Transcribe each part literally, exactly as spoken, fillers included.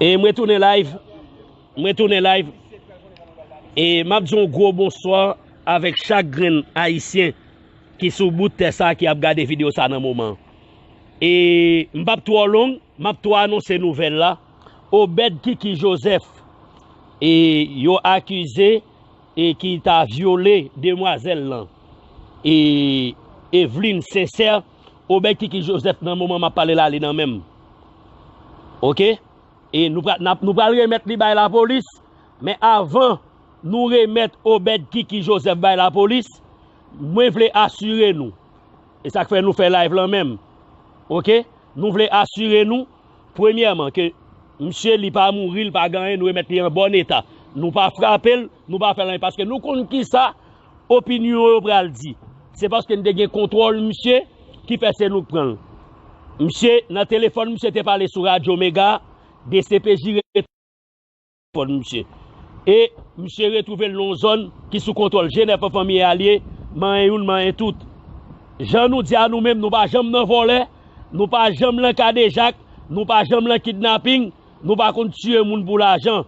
E mwen tounen live. Mwen tounen live. E m ap di yon gwo bonswa avèk chak grenn Ayisyen ki sou bout tè sa ki ap gade videyo sa nan moman. E m p ap twò long, m ap twò anonse nouvèl la. Obed Kiki Joseph, e yo akize e ki ta vyole demwazèl lan. E Eveline Sincère, Obed Kiki Joseph nan moman m ap pale la, li nan men m. Oke? E nou pral, n ap, nou pral remèt li bay lapolis, men avan nou remèt Obed Kiki Joseph bay lapolis, mwen vle asire nou, e sa k fè nou fè live lan menm, oke? Nou vle asire nou, premyèman, ke misye li pa mouri, li pa gen anyen, nou remèt li an bòn eta. Nou pa frape l, nou pa fè l anyen, paske nou konn kisa opinyon yo pral di. Se paske n te gen kontwòl misye ki fè se nou k pran l. Misye, nan telefòn, misye te pale sou Radyo Mega, D C P J telefòn misye. E misye retwouve l nan yon zòn ki sou kontwòl G nèf an fanmi e alye, manyen youn, manyen tout. Jan nou di a nou menm, nou pa janm nan vòlè, nou pa janm nan kadejak, nou pa janm nan kidnaping, nou pa konn tiye moun pou lajan.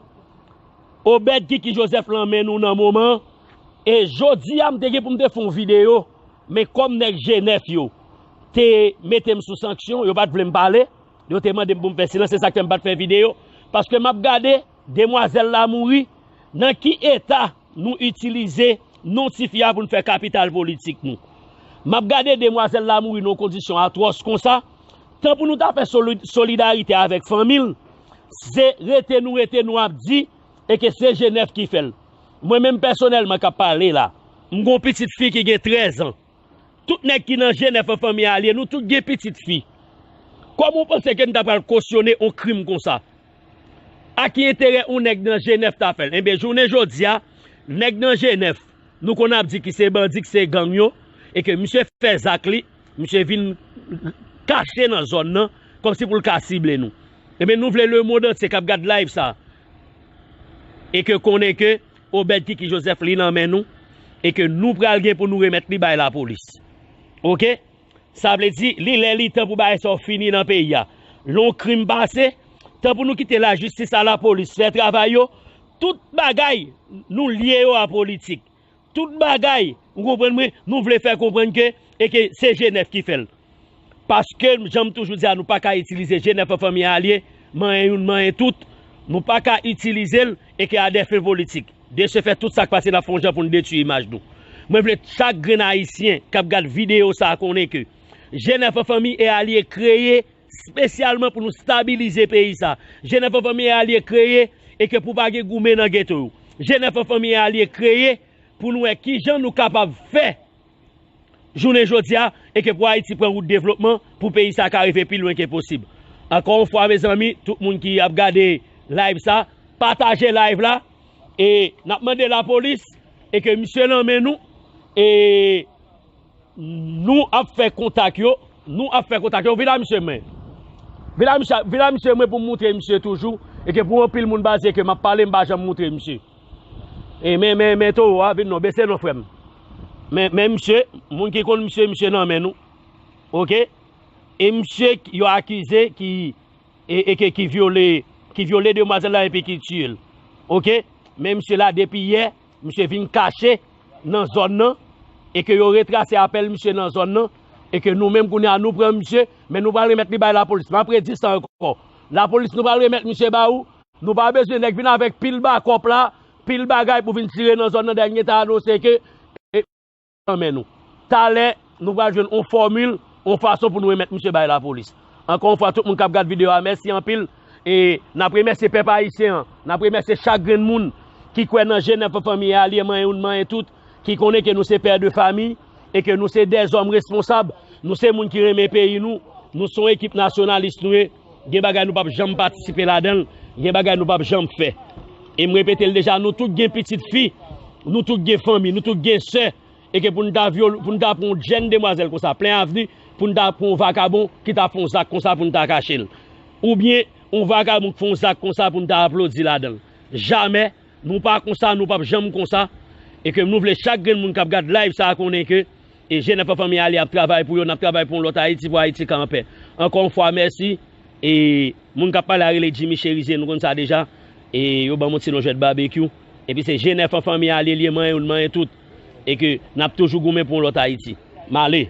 Obed Kiki Joseph lan men nou nan moman, e jodi a m te gen pou m te fè yon videyo, men kòm nèg G nèf yo te mete m sou sanksyon, yo pa t vle m pale, yo te mande m pou m fè silans, se sa k fè m pa t fè videyo, paske m ap gade demwazèl la mouri, nan ki eta nou itilize non tifi a pou n fè kapital politik nou. M ap gade demwazèl la mouri nan yon kondisyon atwòs konsa, tan pou nou ta fè soli-, solidarite avèk fanmi l, se rete nou rete nou ap di, e ke se G nèf ki fè l. Mwen menm pèsonèlman k ap pale la, m gon pitit fi ki gen trèz an. Tout nèg ki nan G nèf an fanmi alye, nou tout gen pitit fi. Kòman w panse ke n ta pral kosyone yon krim konsa? A ki enterè yon nèg nan G nèf ta fè l? Enben, jounen jodi a, nèg nan G nèf, nou konn ap di ki se bandi, ki se gang yo, e ke misye fè zak li, misye vin kache nan zòn nan, kòmsi pou l ka sible nou. Enben, nou vle lemonn antye k ap gad live sa, e ke konnen ke Obed Kiki Joseph li nan men nou, e ke nou pral gen pou nou remèt li bay lapolis. Oke? Sa vle di, li lè li tan pou bagay sa yo fini nan peyi a. Lè yon krim pase, tan pou nou kite lajistis a lapolis fè travay yo, tout bagay nou lye yo a politik. Tout bagay, ou konprann mwen, nou vle fè konprann ke, e ke se G nèf ki fè l. Paske, jan m toujou di a, nou pa ka itilize G nèf an fanmi alye, manyen youn, manyen tout. Nou pa ka itilize l, e ke a dè fen politik. De se fè, tout sa k pase, n ap fè yon jan pou n detwi imaj nou. Mwen vle chak grenn Ayisyen k ap gad videyo sa a konnen ke G nèf an fanmi e alye kreye espesyalman pou nou stabilize peyi sa. G nèf an fanmi e alye kreye e ke pou pa gen goumen nan geto yo. G nèf an fanmi e alye kreye pou nou wè kijan nou kapab fè jounen jodi a, e ke pou Ayiti pran wout devlopman, pou peyi sa ka rive pi lwen ke posib. Ankò yon fwa, mezanmi, tout moun ki ap gade live sa, pataje live la, e n ap mande lapolis, e ke misye nan men nou, e nou ap fè kontak yo, nou ap fè kontak yo, vin la misye mwen. Vin la misye, vin la misye mwen pou m moutre misye toujou, e ke pou anpil moun baze ke m ap pale, m pa janm moutre misye. E men, men, men towo a, vin non, bese non, frè m. Men, men misye, moun ki konn misye, misye nan men nou. Oke? E misye k-, yo akize ki, e, e ke, ki vyole, ki vyole demwazèl la epi ki tiye l. Oke? Men misye la, depi yè, misye vin kache nan zòn nan, e ke yo retrase apèl misye nan zòn nan, e ke nou menm kounye a, nou pran misye, men nou pral remèt li bay lapolis. M ap redi sa ankò. Lapolis, nou pral remèt misye ba ou. Nou pa bezwen nèg vin avèk pil bakòp la, pil bagay pou vin tire nan zòn nan, dènye ta anonse ke, e, nan men nou. Talè, nou pral jwenn on fòmil, on fason pou nou remèt misye bay lapolis. Ankò yon fwa, tout moun k ap gad videyo a, mèsi anpil. E n ap remèsye pèp ayisyen an, n ap remèsye chak grenn moun ki kwè nan G nèf an fanmi e alye, manyen youn, manyen tout, ki konnen ke nou se pè de fami, e ke nou se dèzòm responsab, nou se moun ki renmen peyi nou, nou se yon ekip nasyonalis nou ye, gen bagay nou p ap janm patisipe ladan l, gen bagay nou p ap janm fè. E m repete l deja, nou tout gen pitit fi, nou tout gen fanmi, nou tout gen sè, e ke pou n ta vyole, pou n ta pran yon jèn demwazèl konsa, plen avni, pou n ta pran yon vakabon ki ta fè yon zak konsa pou n ta kache l. Oubyen, yon vakabon k fè yon zak konsa pou n ta aplodi ladan l. Jamè, nou pa konsa, nou p ap janm konsa. E ke nou vle chak grenn moun k ap gad live sa a konnen ke, e G nèf an fanmi alye ap travay pou yo, n ap travay pou yon lòt Ayiti, pou Ayiti ka anpè. Ankò yon fwa, mèsi. E moun k ap pale a rele Jimmy Cherizier, nou konn sa deja. E yo ban m yon ti non jwèt babekyou. Epi se G nèf an fanmi a, li ye, li ye manyen youn, manyen tout. E ke n ap toujou goumen pou yon lòt Ayiti. M ale.